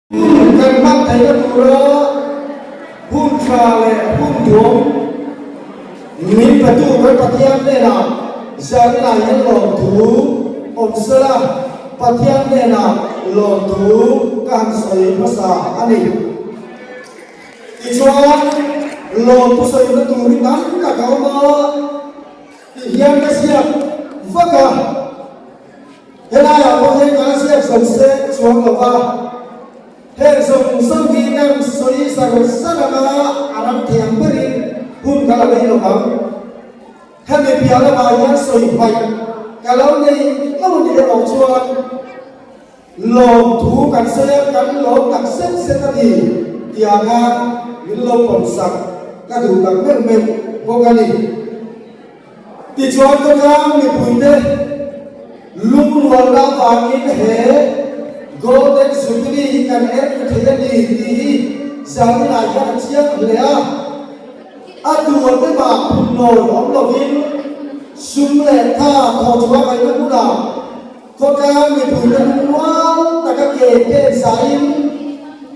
Hun kan hman theihna tura hun tha leh hun duam min petu kan Pathian hnenah zaninah hian lawmthu awm sela, Pathian hnenah lawmthu ka han sawi hmasa a ni. Tichuan, lawmthu sawina tur hi tam tak a awm a, ti hian ka ziak vak a. Helaiah pawh hian kan ziak zawng se chuang lo va, heng zawng zawng hi kan sawi zar zar anga a ram thei ang berin hun ka la nei lo vang. Hemi piah lamah hian sawi hmaih ka lo nei lo ni erawh chuan lawmthu kan sawi a, kan lawm tak zet zet a ni tih ah khan min lo pawmsak ka duh tak meuh meuh bawk a ni. Tichuan khawtlang mipuite lungrualna avangin he Golden Jubilee hi kan en ta thei a ni tih hi zaninah hian a chiang hle a. A tur te mah phunnawi awm lovin sum leh tha thawhchhuah ngaihna hmunah khawtlang mipuite lungrual taka ke pen zahin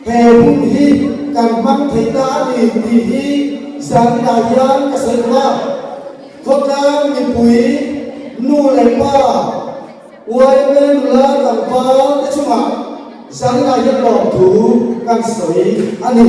he hun hi kan hmang thei ta a ni tih hi zaninah hian ka sawi duh a. Khawtlang mipui, nu leh pa, yma nula tlangval te chungah zaninah hian lawmthu kan sawi a ni.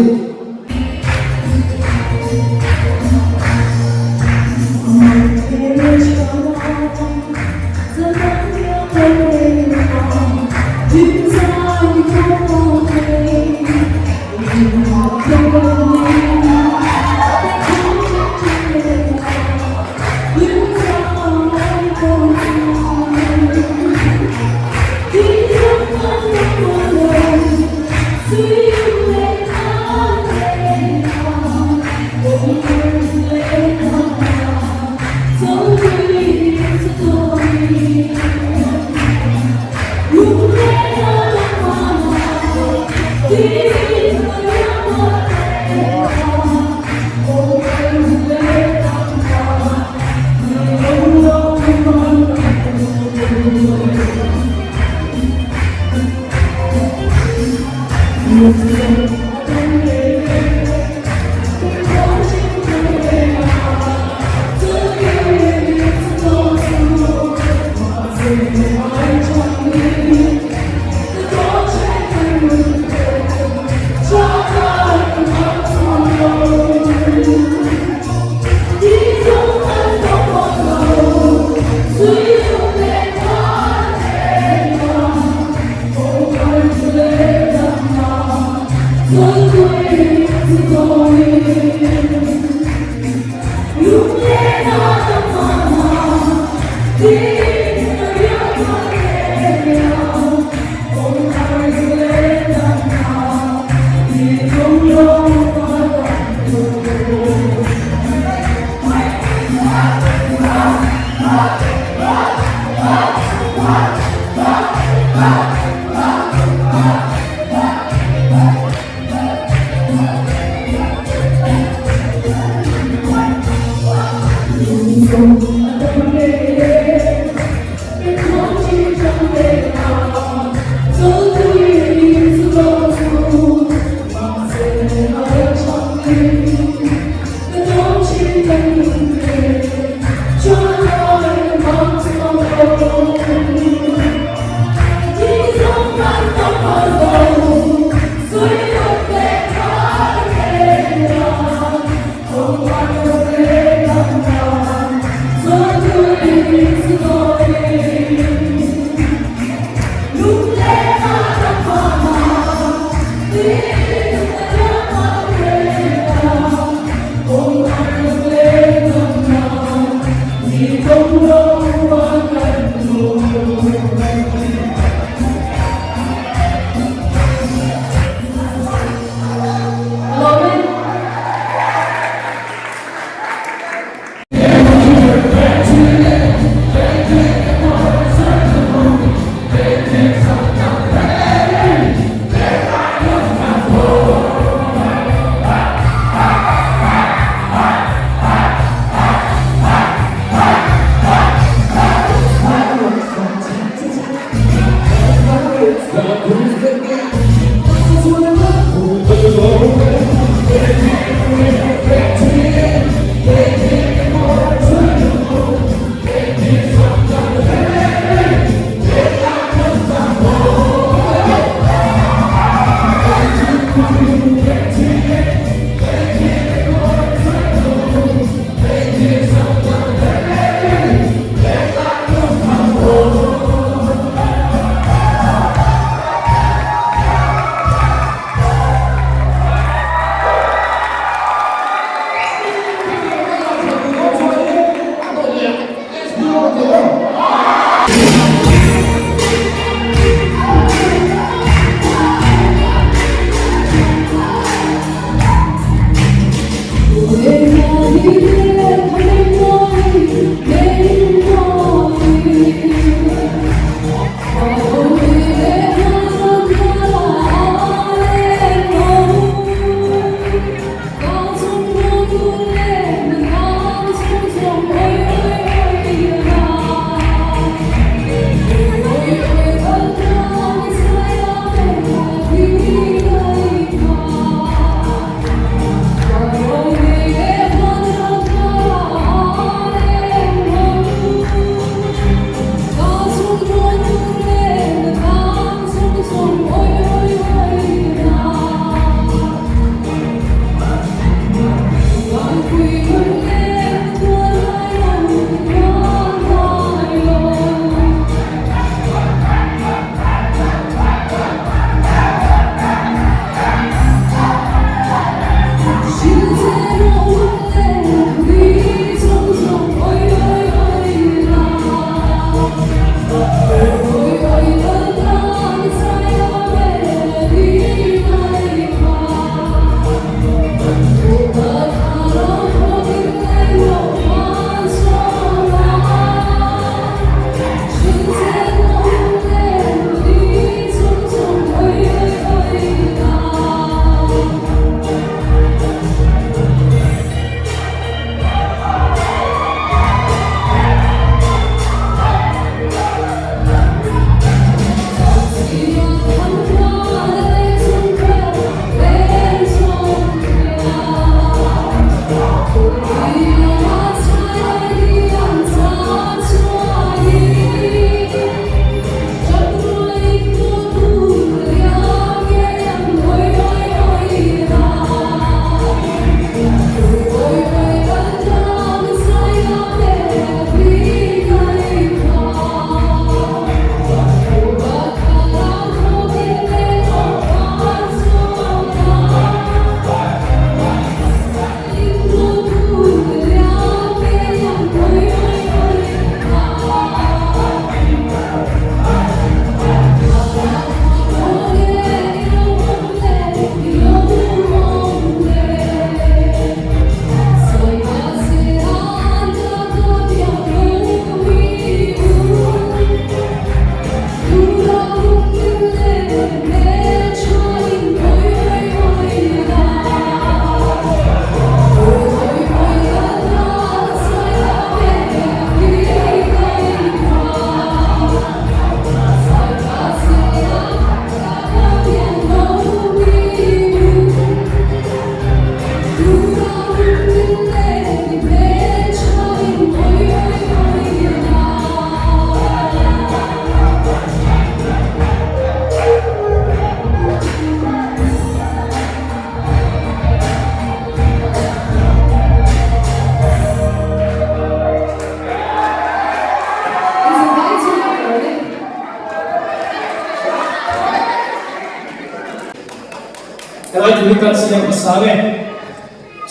kan chhiar hmasa nge?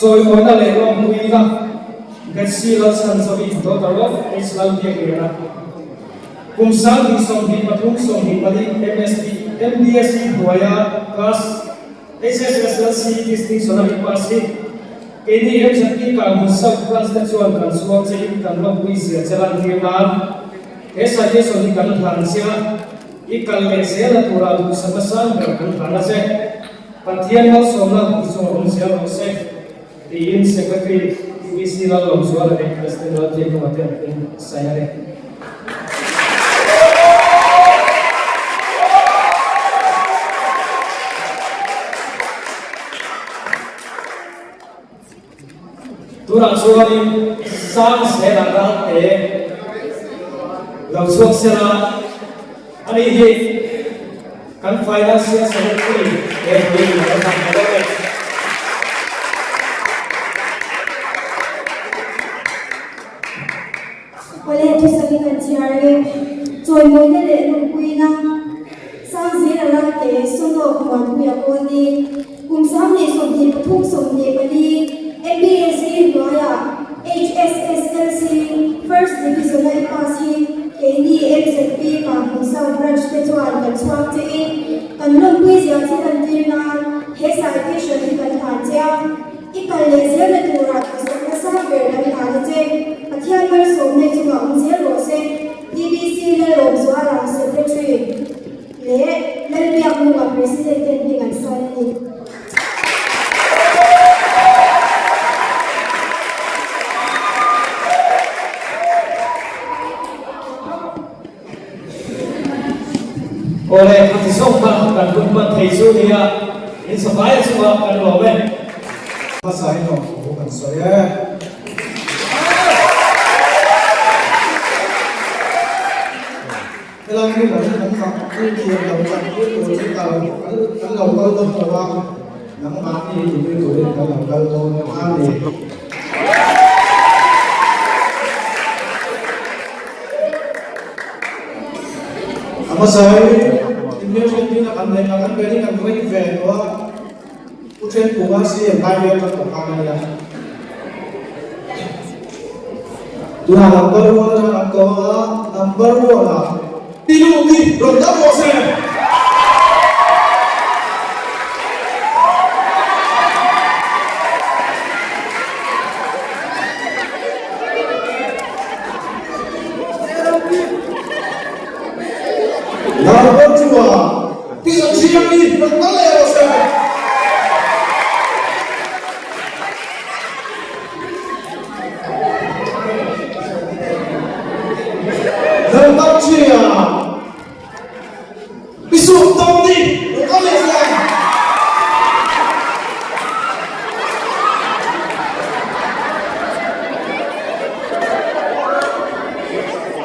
Chawimawina leh lawmpuina Betsy Lalchhanzawi, daughter of H. Lalbiakliana, kum 2024 24 MSB, MDSE hnuaia Class HSSLC Distinction a pass hi keini MZP Kanghmun South Branch te chuan kan chhuang che in kan lawmpui zia che lantir nan he citation hi kan hlan che a, i kal leh zela tura duhsakna sang ber kan hlan a che. Pathian malsawmna chu a awm zel rawh se tiin Secretary UEC Lallawmzuala leh President Lalthianhnunga te an peng sawi a ni. Tunah chuanin sang zela ralte lo chhuak sela a nih hi kan Financial Secretary he hui in a lo thang ta dawn e. Awle thusawi kan chhiar e, chawimawina leh lungpuina Sangzela ralte Sonok Muanpuia pawh ni kum 2023 24 MBSE hnuaiah HSSLC First Division a i pass hi keini MZP Kanghmun South Branch te chuan kan chhuak che in kan lawmpui zia che lantir nan he citation hi kan hlan che a. I kal leh zelna turah duhsakna sang ber kan hlan a che. Pathian malsawmna i chungah awm zel rawh se. TBC Lalawmzuala, Secretary, leh Lalbiaknunga, President ten hming an sign a ni. Awle, a ti zawk kha kan hun hman thei chu nia, in savaia chungah kan lawm e. Hmasa in awm thu kan sawi e. Helai hi kan kan fak pui thiam lo kan pui tur chu kal kan lo kal dawn lo a, nangmahni tipui turin kan lo kal dawn a ni. A hmasa hi inhmelhriat tirna kan nei a, kan wedding kan ring ve tawh a, Pu Thenphunga CM lai vel kan tawh khan a nia. Tunah number one atang an tawh a, number one ah i lut hi rawn dam rawh se. Number 2 ah Pi Zathiangi rawn kal leh rawh se. Number 3 ah Pi Sumtawni rawn kal leh se.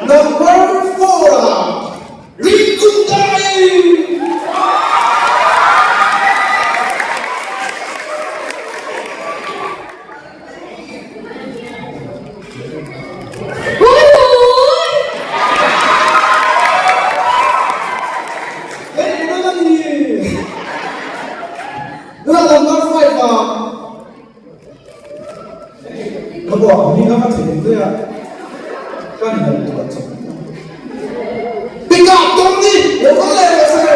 Number 4 ah Rinkuntai! Number 5 ah Ka buak hi ka va thei daih a, ka ngaihtuah chawp. Pick up tum ni, lo kal leh rawh se.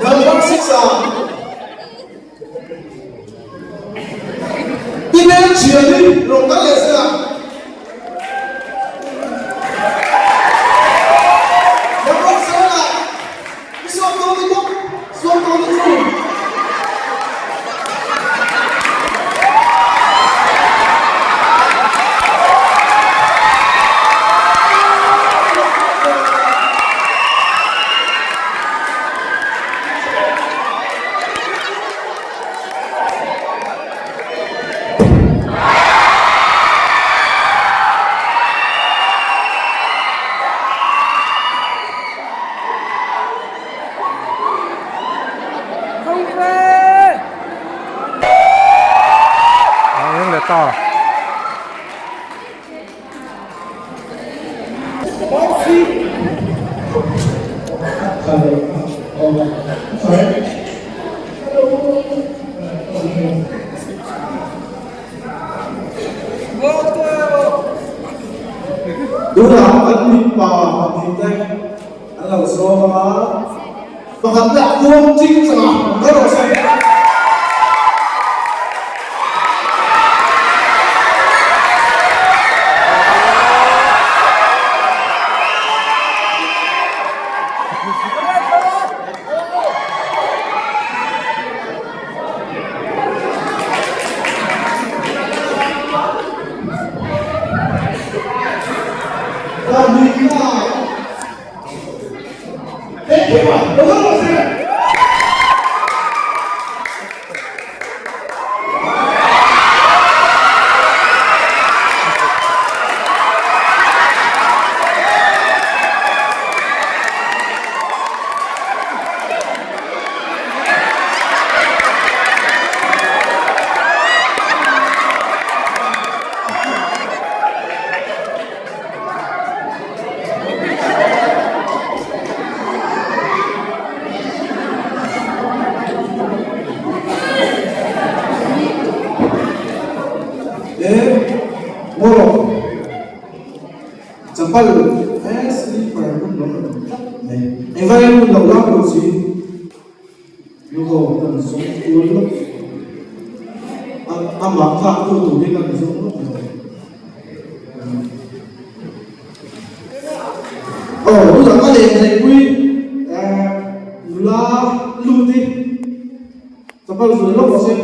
Number 6 ah Pi Mel Thiani lo kal leh se la. Number 7 ah Pi Suamtawni bawk, Suamtawni chu. A eng leh ta. Tunah kan mipa pahnihte an lo sawm a, pakhat leh a kuang ching chang a, kal rawh se. Chapal he slipper hun lo la awm tlat mai. Engvai hun lo lak lo chi luho kan zawng ul lawk a, amah thlak tu tur hi kan zawng lawk lo. Aw tunah ka leh theihpui nula lut hi chapal zul lawk rawh se.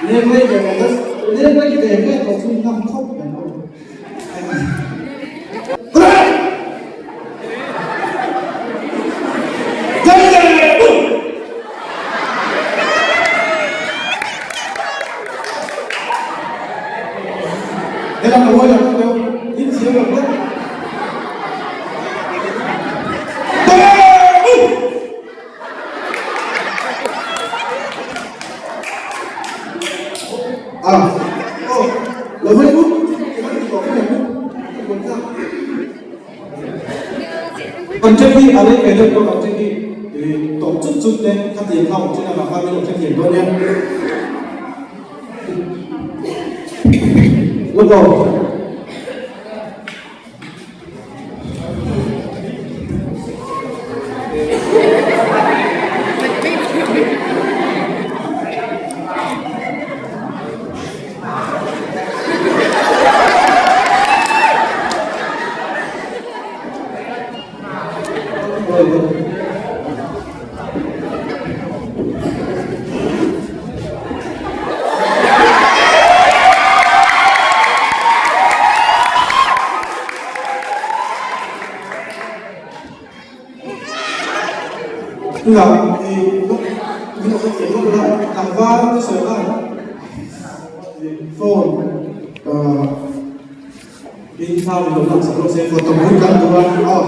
Leng lei ve lo leng lei ve ve tawh chu ngam khawp mai lo. Helam a ruai lo tak deuh, in thiam lo vek. À, ô, lo hơi bút, Content hi a lei ve deuh bawk ang che hi tawp chut chut te kha tiang kha awm thin avang khan min lo hrethiam dawn nia. Look aw. Tunah i min lo hrethiam lawk la, tlangval te sawi khan phone In thla min lo lak sak rawh se, photo booth kan duh a, aw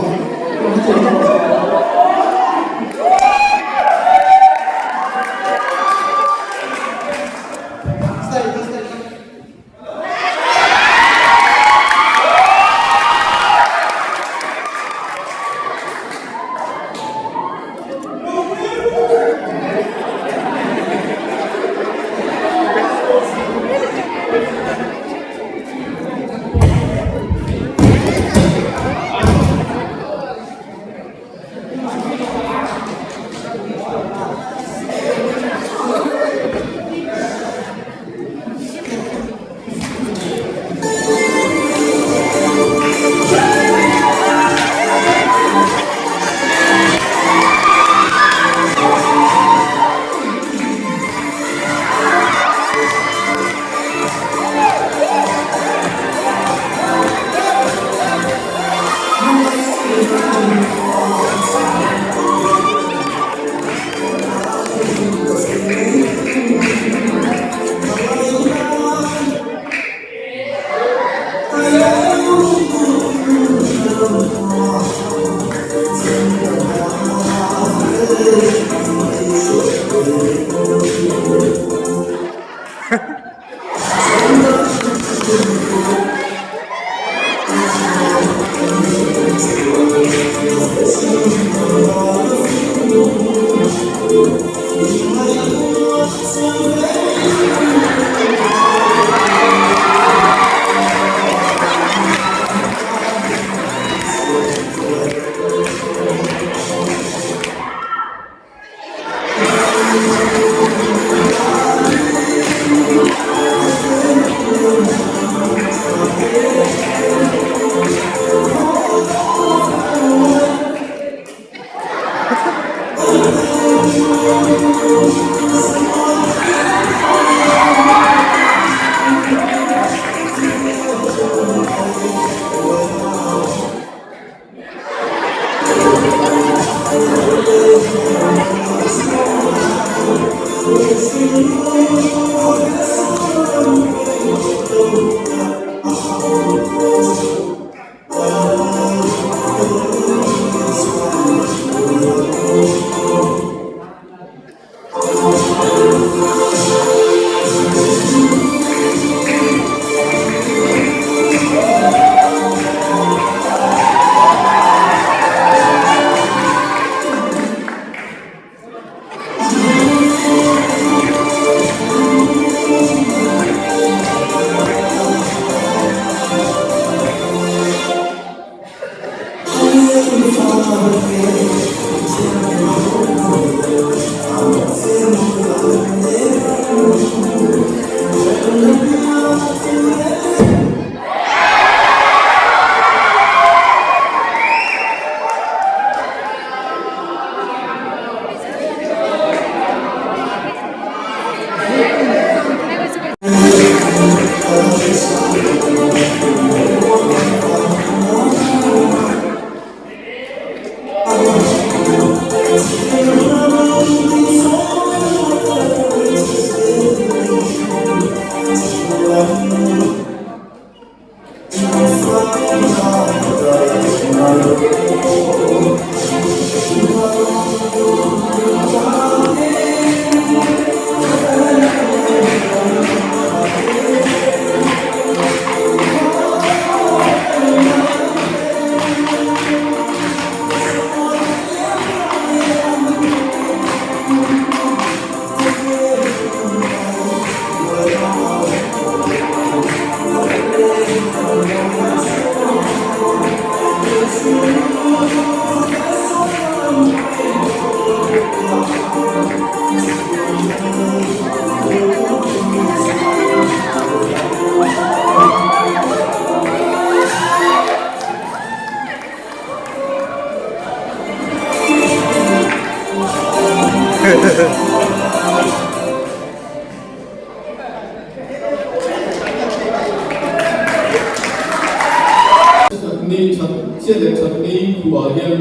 Ni that chiat leh that ni khuah hian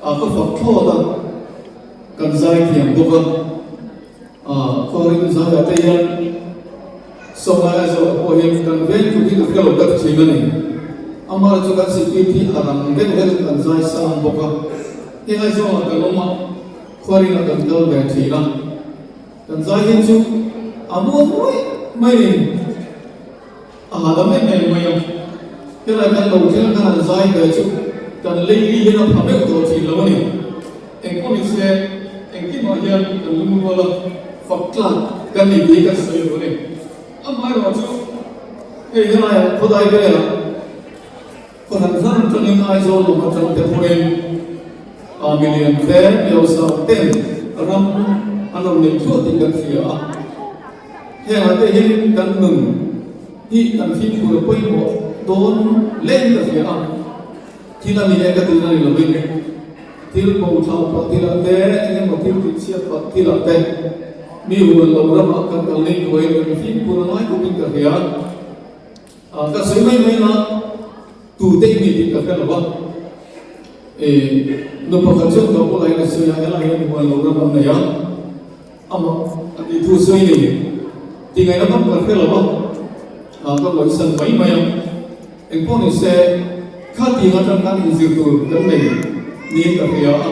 a ka fak thlawt a, kan zai thiam bawk a, khuarin zaiah te hian Sawmlai a zawh pawh hian kan veng tur hi ka hre lo tak thin a ni. Amaherawhchu kan sikir hi a rang deuh deuh kan zai sang bawk a, heng Aizawlah kan awm a, khuarin ah kan kal ve thin a, kan zai hi chu a muang ruih mai ni, a hahdam em em mai a. Helai kan lo thleng khan an zai ve chu kan leili hian a pha meuh tawh thin lo a ni. Engpawh ni se, engkimah hian kan lungrual a, fak tlak kan ni tih kan sawi lo a ni. Amaherawh chu hei helaiah khawdai velah khaw hran hran atangin Aizawl lam atang te pawhin milian te, miausa ten ram an rawn nei thuah tih kan hria a. Hengah te hian kan nun hi kan fimkhur a pawimawh dawn leng ka hria a. Thil a ni e ka tihna ni lovin thil bo thlau pah thilah te, eng emaw thil tih chhiat pah thilah te mi huan lo ramah kan kal nei kuain kan fimkhur a ngai khawpin ka hria. Ka sawi mai mai la, tute i ni tih ka hre lo va. Nu pakhat chuan ka bulah hian a sawi a, helai hian huan lo ram an nei a, amah a tih thu sawi ni tih ngaihna vak ka hre lo va, ka ngawisan mai mai a. Engpawh ni se, kha tih atang khan inzir tur kan nei niin ka hria a.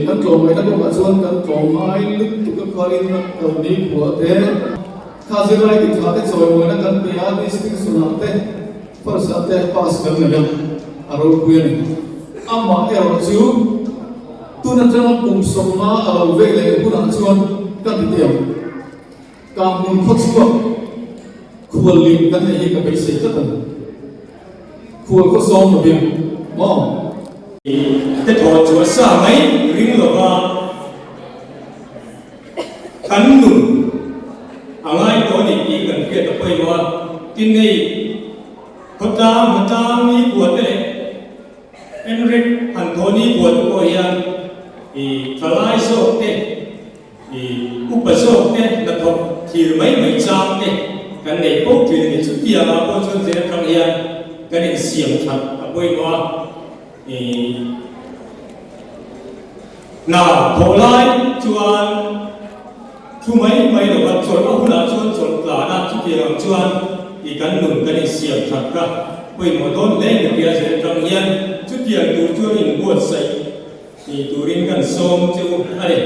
Kan tlawmngaihna kawngah chuan kan tlawmngai lutuk a khalin a kal ni khuah te, kha zirlai ti tha te chawimawina kan pe a, distinction ah te, first ah te pass kan nei a, a ropui a ni. Amah erawh chu tun atanga kum sawmnga a lo vei leh hunah chuan ka ti teh ang. Kang hmun khaw chhuak khual lim kan neih hi ka beisei tlat a ni. Khual khaw sawm lovin maw? Te thaw chu a sa mai ring lova kan nun a ngai tawh a ni tih kan hriat a pawimawh a. Tin hei khawtlang hmatlang ni kua te leh Enrik han thaw ni kua te pawh hian i thalai zawk te I upa zawk te hnathawk thlir mai mai chang te kan nei fo thin a ni. Chutiang ah pawh chuan zel atang hian kan insiam that a pawimawh a. I hna thawh lai chuan thu mai mai lo va, chawlh a hunah chuan chawlh tlan a, chutiang ang chuan i kan nun kan insiam that kha pawimawh dawn hle in ka hria zel atang hian chutiang tur chuan inbuatsaih Tih turin kan sawm che u a ni.